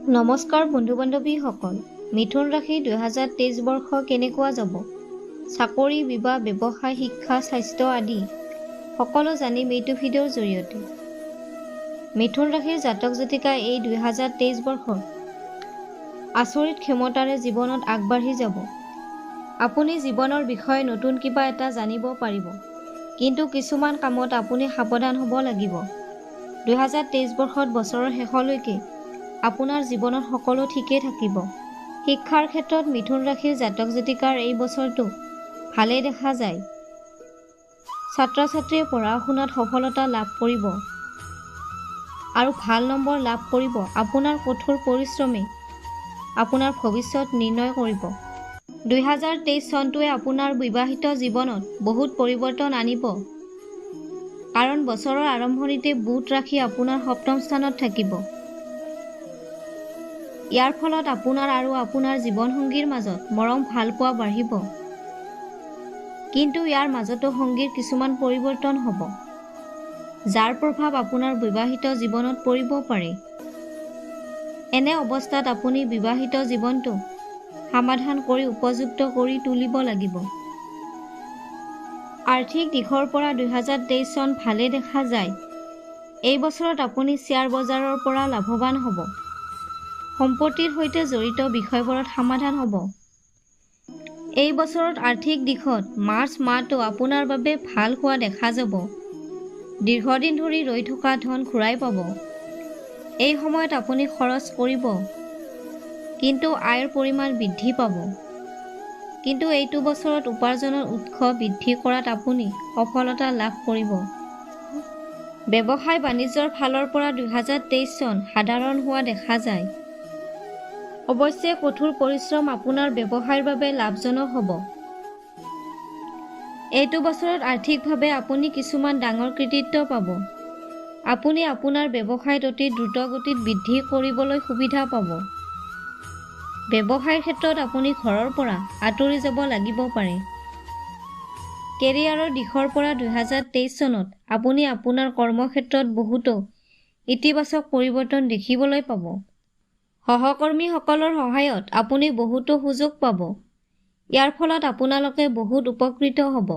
নমস্কাৰ বন্ধু বান্ধৱীসকল, মিথুন ৰাশি 2023 বৰ্ষ কেনেকুৱা যাব? চাকৰি, বিবাহ, ব্যৱসায়, শিক্ষা, স্বাস্থ্য আদি সকলো জানিম এইটো ভিডিঅ'ৰ জৰিয়তে। মিথুন ৰাশিৰ জাতক জাতিকা এই 2023 বৰ্ষত আচৰিত ক্ষমতাৰে জীৱনত আগবাঢ়ি যাব। আপুনি জীৱনৰ বিষয়ে নতুন কিবা এটা জানিব পাৰিব, কিন্তু কিছুমান কামত আপুনি সাৱধান হ'ব লাগিব। 2023 বৰ্ষত বছৰৰ শেষলৈকে আপোনাৰ জীৱনত সকলো ঠিকেই থাকিব। শিক্ষাৰ ক্ষেত্ৰত মিথুন ৰাশিৰ জাতক জাতিকাৰ এই বছৰটো ভালেই দেখা যায়। ছাত্ৰ ছাত্ৰীয়ে পঢ়া শুনাত সফলতা লাভ কৰিব আৰু ভাল নম্বৰ লাভ কৰিব। আপোনাৰ কঠোৰ পৰিশ্ৰমে আপোনাৰ ভৱিষ্যত নিৰ্ণয় কৰিব। 2023 চনটোৱে আপোনাৰ বিবাহিত জীৱনত বহুত পৰিৱৰ্তন আনিব, কাৰণ বছৰৰ আৰম্ভণিতে বুধ ৰাশি আপোনাৰ সপ্তম স্থানত থাকিব। ইয়াৰ ফলত আপোনাৰ আৰু আপোনাৰ জীৱনসংগীৰ মাজত মৰম ভালপোৱা বাঢ়িব। কিন্তু ইয়াৰ মাজতো সংগীৰ কিছুমান পৰিৱৰ্তন হ'ব, যাৰ প্ৰভাৱ আপোনাৰ বিবাহিত জীৱনত পৰিব পাৰে। এনে অৱস্থাত আপুনি বিবাহিত জীৱনটো সমাধান কৰি উপযুক্ত কৰি তুলিব লাগিব। আৰ্থিক দিশৰ পৰা 2023 চন ভালে দেখা যায়। এই বছৰত আপুনি শ্বেয়াৰ বজাৰৰ পৰা লাভৱান হ'ব। সম্পত্তিৰ সৈতে জড়িত বিষয়বোৰত সমাধান হ'ব। এই বছৰত আৰ্থিক দিশত মাৰ্চ মাহটো আপোনাৰ বাবে ভাল হোৱা দেখা যাব। দীৰ্ঘদিন ধৰি ৰৈ থকা ধন ঘূৰাই পাব। এই সময়ত আপুনি খৰচ কৰিব, কিন্তু আয়ৰ পৰিমাণ বৃদ্ধি পাব। কিন্তু এইটো বছৰত উপাৰ্জনৰ উৎস বৃদ্ধি কৰাত আপুনি সফলতা লাভ কৰিব। ব্যৱসায় বাণিজ্যৰ ফালৰ পৰা 2023 চন সাধাৰণ হোৱা দেখা যায়। অৱশ্যে কঠোৰ পৰিশ্ৰম আপোনাৰ ব্যৱসায়ৰ বাবে লাভজনক হ'ব। এইটো বছৰত আৰ্থিকভাৱে আপুনি কিছুমান ডাঙৰ কৃতিত্ব পাব। আপুনি আপোনাৰ ব্যৱসায়ত অতি দ্ৰুতগতিত বৃদ্ধি কৰিবলৈ সুবিধা পাব। ব্যৱসায়ৰ ক্ষেত্ৰত আপুনি ঘৰৰ পৰা আঁতৰি যাব লাগিব পাৰে। কেৰিয়াৰৰ দিশৰ পৰা 2023 চনত আপুনি আপোনাৰ কৰ্মক্ষেত্ৰত বহুতো ইতিবাচক পৰিৱৰ্তন দেখিবলৈ পাব। সহকৰ্মীসকলৰ সহায়ত আপুনি বহুতো সুযোগ পাব। ইয়াৰ ফলত আপোনালোকে বহুত উপকৃত হ'ব।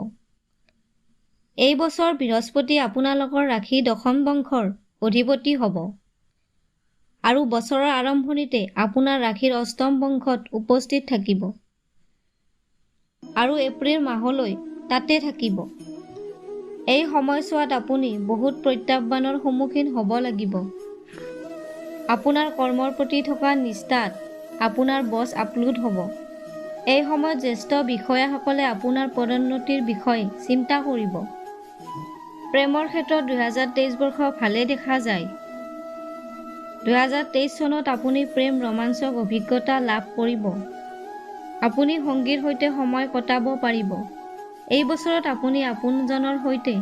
এই বছৰ বৃহস্পতি আপোনালোকৰ ৰাশি দশম বংশৰ অধিপতি হ'ব আৰু বছৰৰ আৰম্ভণিতে আপোনাৰ ৰাশিৰ অষ্টম বংশত উপস্থিত থাকিব আৰু এপ্ৰিল মাহলৈ তাতে থাকিব। এই সময়ছোৱাত আপুনি বহুত প্ৰত্যাহ্বানৰ সন্মুখীন হ'ব লাগিব। আপোনাৰ কৰ্মৰ প্ৰতি থকা নিষ্ঠাত আপোনাৰ বছ আপ্লুত হ'ব। এই সময়ত জ্যেষ্ঠ বিষয়াসকলে আপোনাৰ পদোন্নতিৰ বিষয়ে চিন্তা কৰিব। প্ৰেমৰ ক্ষেত্ৰত 2023 বৰ্ষ ভালে দেখা যায়। 2023 চনত আপুনি প্ৰেম ৰোমাঞ্চক অভিজ্ঞতা লাভ কৰিব। আপুনি সংগীৰ সৈতে সময় কটাব পাৰিব। এই বছৰত আপুনি আপোনজনৰ সৈতে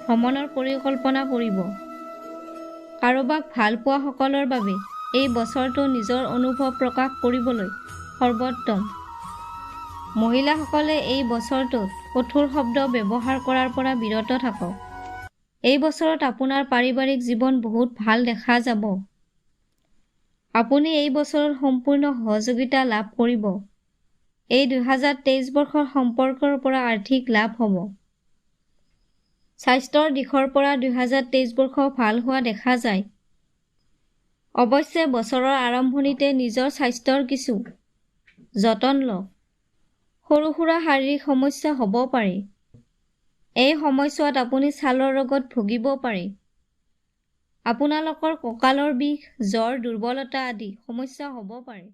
ভ্ৰমণৰ পৰিকল্পনা কৰিব। কাৰোবাক ভাল পোৱাসকলৰ বাবে এই বছৰটো নিজৰ অনুভৱ প্ৰকাশ কৰিবলৈ সৰ্বোত্তম। মহিলাসকলে এই বছৰটোত কঠোৰ শব্দ ব্যৱহাৰ কৰাৰ পৰা বিৰত থাকক। এই বছৰত আপোনাৰ পাৰিবাৰিক জীৱন বহুত ভাল দেখা যাব। আপুনি এই বছৰত সম্পূৰ্ণ সহযোগিতা লাভ কৰিব। এই 2023 বৰ্ষৰ সম্পৰ্কৰ পৰা আৰ্থিক লাভ হ'ব। স্বাস্থ্যৰ দিশৰ পৰা 2023 বৰ্ষ ভাল হোৱা দেখা যায়। অৱশ্যে বছৰৰ আৰম্ভণিতে নিজৰ স্বাস্থ্যৰ কিছু যতন লওক। সৰু সুৰা শাৰীৰিক সমস্যা হ'ব পাৰে। এই সময়ছোৱাত আপুনি ছালৰ ৰোগত ভুগিব পাৰে। আপোনালোকৰ কঁকালৰ বিষ, জ্বৰ, দুৰ্বলতা আদি সমস্যা হ'ব পাৰে।